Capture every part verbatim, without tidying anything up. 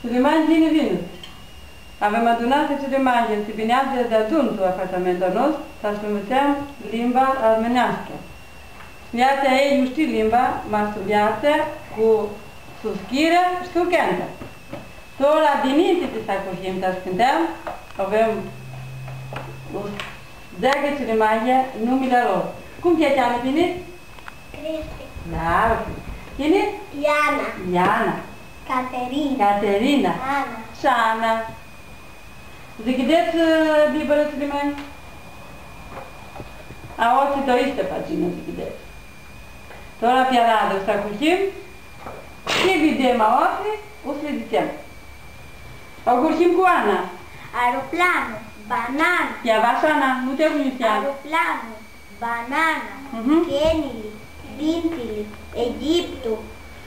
Cilimeanj, ghini vinits! Avem adunatã cilimeanjlji, s-bineadzã deadun tu apartamentul a nostru, ca s-nvitsãm limba armãneascã. Iatã, elj u shtiu limba, ma s-u nveatsã cu suschirã shi cu cãntu. Tora, dininti di s-ahurhim ta s-cãntãm, avem dzatsi cilimeanj, numili a lor. Cum ti cheami tini? Cristi. Da, ok. Tini? Iana. Iana. Caterina. Caterina. Ana. Shi Ana. Dzãtsets, ã, Biblia, cilimeanj? Aoatsi tu aestã paginã dzãtsets. Tora pi aradã s-ahurhim, tsi videm aoatsi, u s-li dzãtsem. Ahurhim cu Ana. Aeroplanu, bananã. Ia va, Ana, nu ti agunjisea. Aeroplanu, banana, mhm, chenili, dintili, Eghiptu,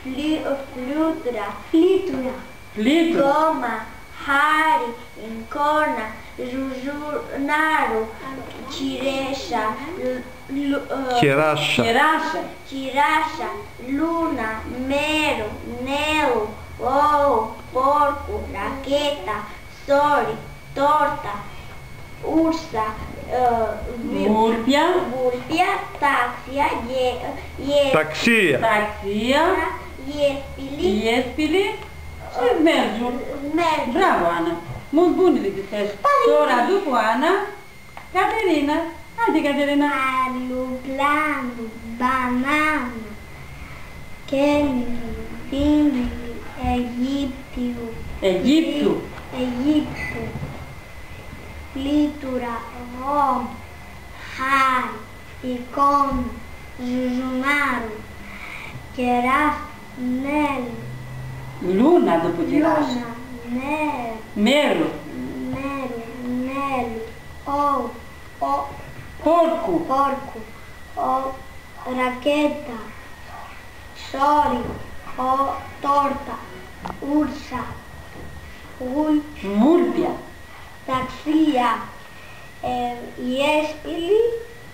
fli-, flutura, flitura, flitura, goma, hari, icona, jujunaru, ciresha, lu-, lu-, ã, chirasha. Chirasha. Chirasha, luna, meru, nelu, ou, porcu, racheta, sori, torta, ursa, ã, vi-, vulpia. Vulpia, taxia, ie-, ie-, taxia. Taxia. Iespili. Iespili. Shi zmergiu. Zmergiu. Bravo, Ana. Multu bun li dzãsesh. Tora, dupu Ana, Caterina. Haidi, Caterina. Aeroplanu, banana, chenili, dintili, Eghiptiu. Eghiptu. Eghiptu. Flitura, goma, hari, icona, jujunaru, chirasha, nelu. Luna, dupu chirasha. Luna, nelu. Meru. Meru, nelu. Ou, o-, porcu. Porcu. O, racheta. Sori, o, torta. Ursa. Vul-, vulpia. Taxia, e, iespili.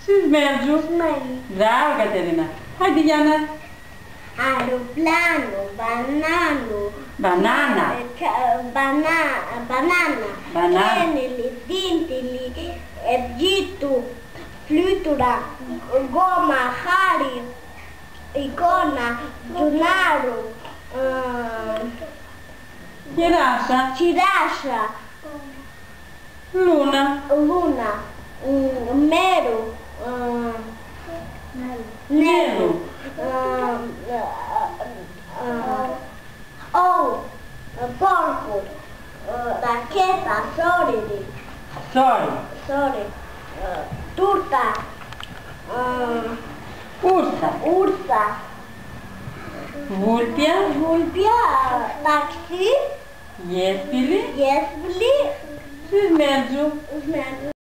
Shi zmergiu. Zmergiu. Bravo, Caterina. Haidi, Iana. Aeroplanu, bananu. Banana. Ca-, bana-, banana. Banana. Chenili, dintili, Eghiptu, flutura, goma, hari, icona, jujunaru, ã, chirasha. Chirasha. Luna. Luna. Mm, meru. Mm, nelu. Nelu. Mm, mm, ou. Porcu. Mm, racheta. Sorili. Sori. Sori. Mm, turta. Mm, ursa. Ursa. Vulpia. Vulpia. Taxi. Iespili. Iespili. Shi zmergiu. Zmergiu.